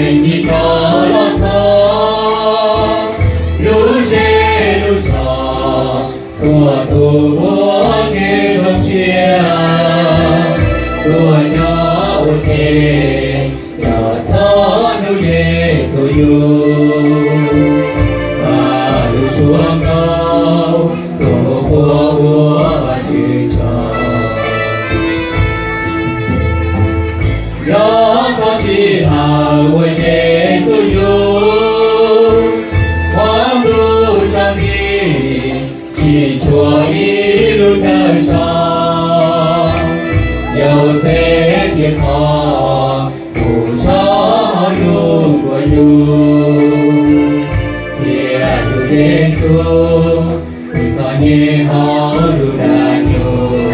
Ncig rov los txog lub zej lub zos, txhua tus muaj kev zoo siab, tuaj nyob ua ke, yog txog hnub Yexus yug. Ua lub suab nkauj, tus qhua ua Vajtswv tsaug. Yog txog sij hawm uas Yexus yug, qhov ntuj tsaus nti, tsis tshuav ib lub chaw so. Yauxej thiaj tau mus so hauv lub nkuaj yug, thiab tus Yexus mus txom nyem hauv lub dag nyuj.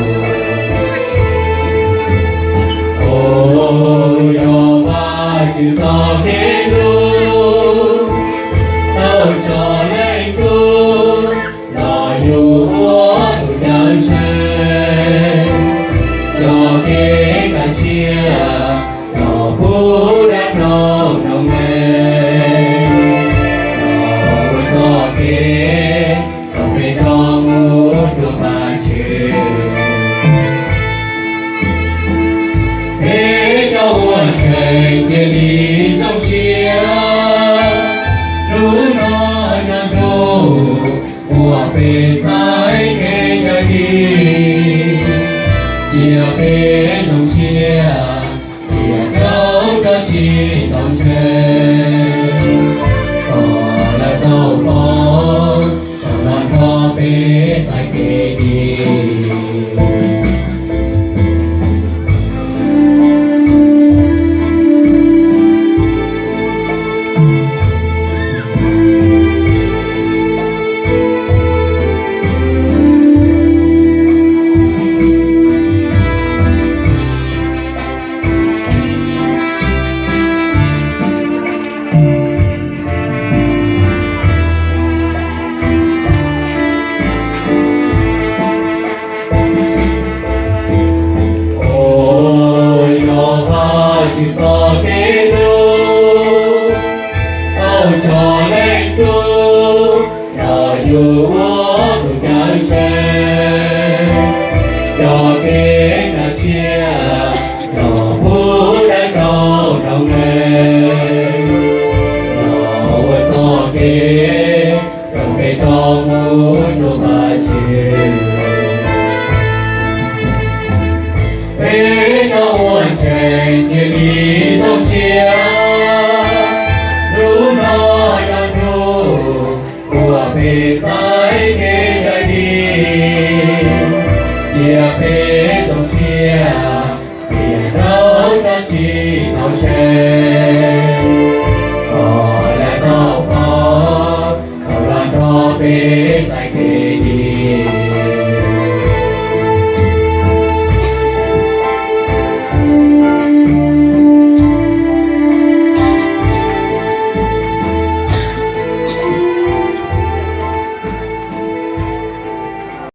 Ua yog Vajtswv txoj kev hlub tau tso leej tub los yug ua tus cawm seej, yog kev kaj siab los pub dab rau noog me, los ua txoj kev rau peb rov mus cuag Vajtswv. Peb cov uas ntseeg cia li zoo siab, hnub no yog hnub uas peb txais kev cai dim, cia peb zoo siab, cia rau koj tsis tau ntseeg, kom lawv tau pom, kom los nrog peb txais kev dim. Ua yog Vajtswv txoj kev hlub tau tso leej tub los yug ua tus cawm seej, yog kev kaj siab los pub dab rau noog me, los ua txoj kev rau peb rov mus cuag Vajtswv. Peb cov uas ntseeg cia li zoo siab, hnub no yog hnub uas peb txais kev cai dim, cia peb zoo siab, cia rau koj tsis tau ntseeg, kom lawv tau pom, kom los nrog peb txais kev dim.